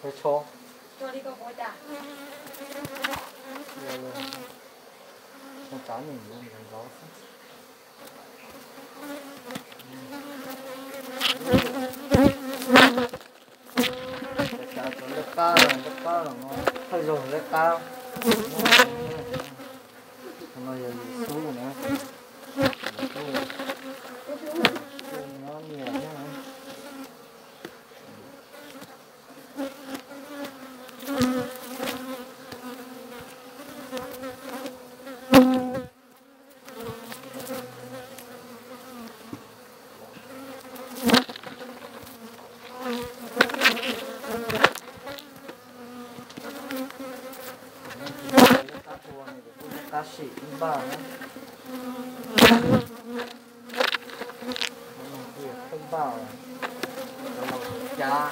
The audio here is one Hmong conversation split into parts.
Hơi cho. Cho cá nhìn nó nhìn đó. Cá, cá lưới cá rồi, lưới cá rồi nó hơi rồi lưới cá. Nó giờ xú nữa. Xú nó nhiều thế này. Qab sim ib npaj na. Ib npaj los cab.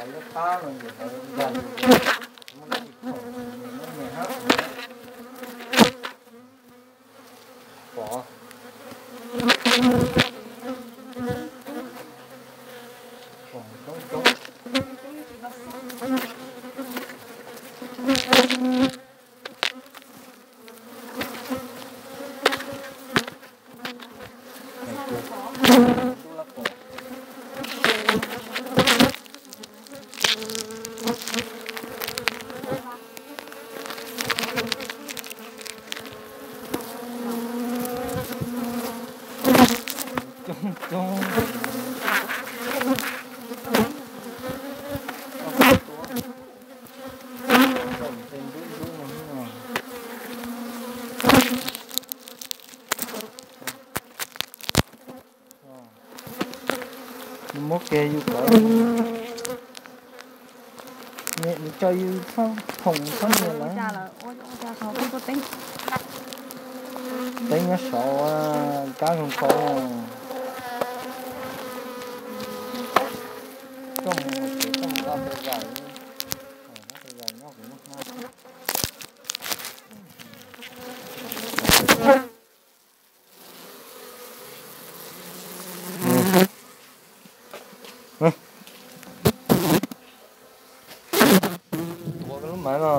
Lub qab no ces lawv nqa muab lub tsis khoom, muab niag hab pov. Khoom coob coob. Coob coob. Nws muab kiag yus kom nws tso yus txhob khoom txhob nias lawm. Teeb nyob saud, kab zoo tshauv. Coj mus hauv tsev, coj mus nqa tau zais, nqa tau zais nyob kuv lub hnab. Ua lub maiv no.